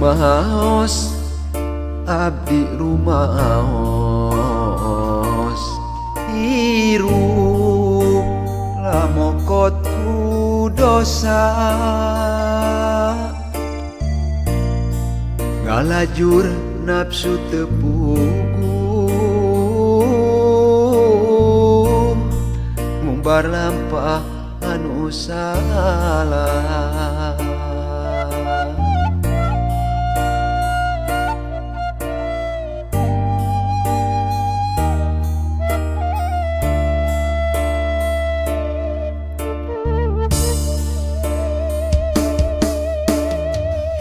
Rumaos abdi rumaos, hirup lamokot ku dosa, ngalajur nafsu teu puguh, ngumbar lampah anu salah.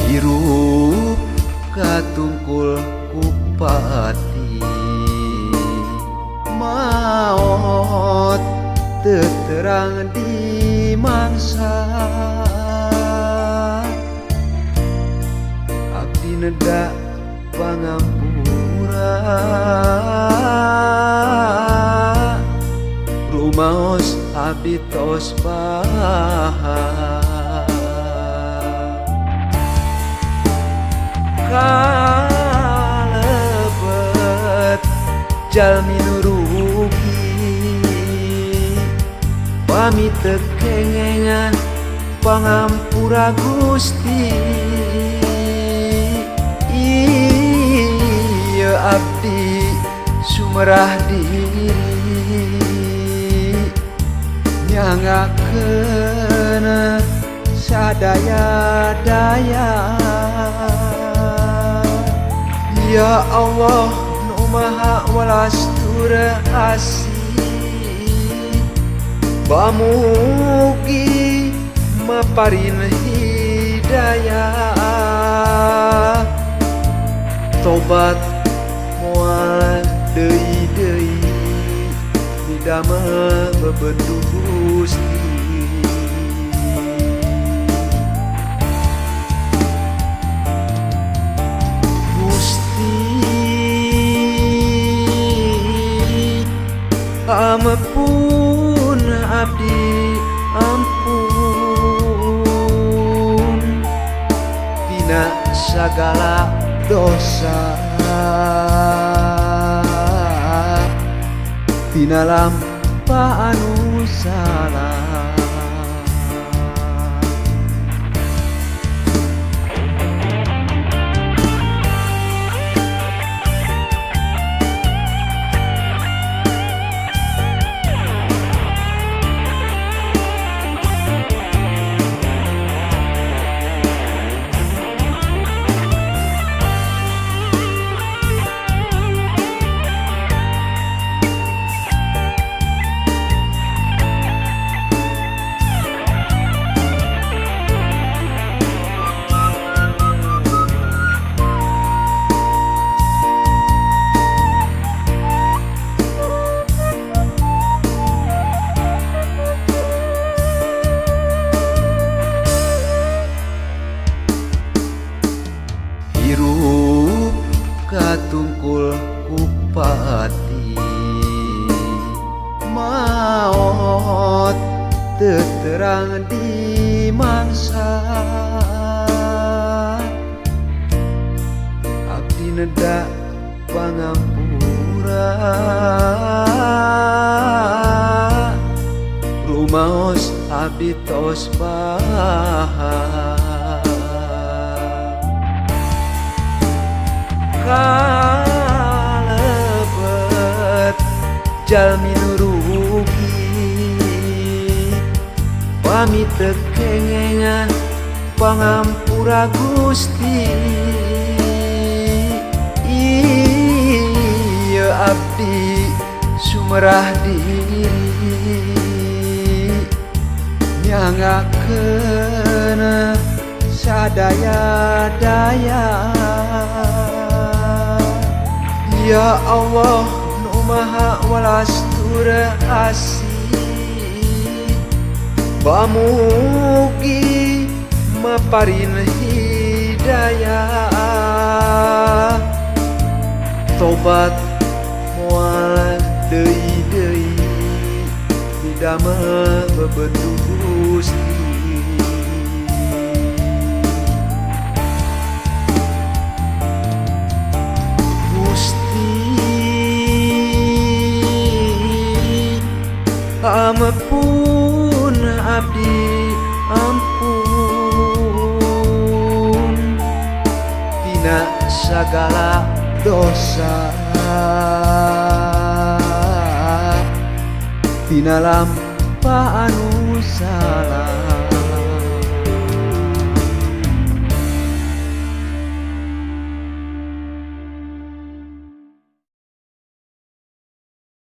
Hirup katungkul kupati, maot teu terang di mangsa, abdi neda pangampura, rumaos abdi tos bahar. Kalebet jalmi nu rugi, pami teu kengengan pangampura Gusti. Ieu abdi sumerah diri, nyangakeun sadaya-daya. Ya Allah nu maha welas tur asih, bamugi maparin hidayah, tobat moal deui-deui didamel bebendu Gusti. Ampun abdi ampun, tina sagala dosa, tina lampah anu salah. Hirup katungkul kupati, maot teu terang di mangsa, abdi neda pangampura, rumaos abdi tos bahar. Kalebet jalmi nu rugi, pami teu kengengan pangampura Gusti. Ieu abdi sumerah diri, nyangakeun sadaya-daya. Ya Allah nu maha welas tur asih, bamugi maparin hidayah, tobat moal deui-deui didamel bebendu Gusti. Ampun abdi ampun tina sagala dosa, tina lampah anu salah.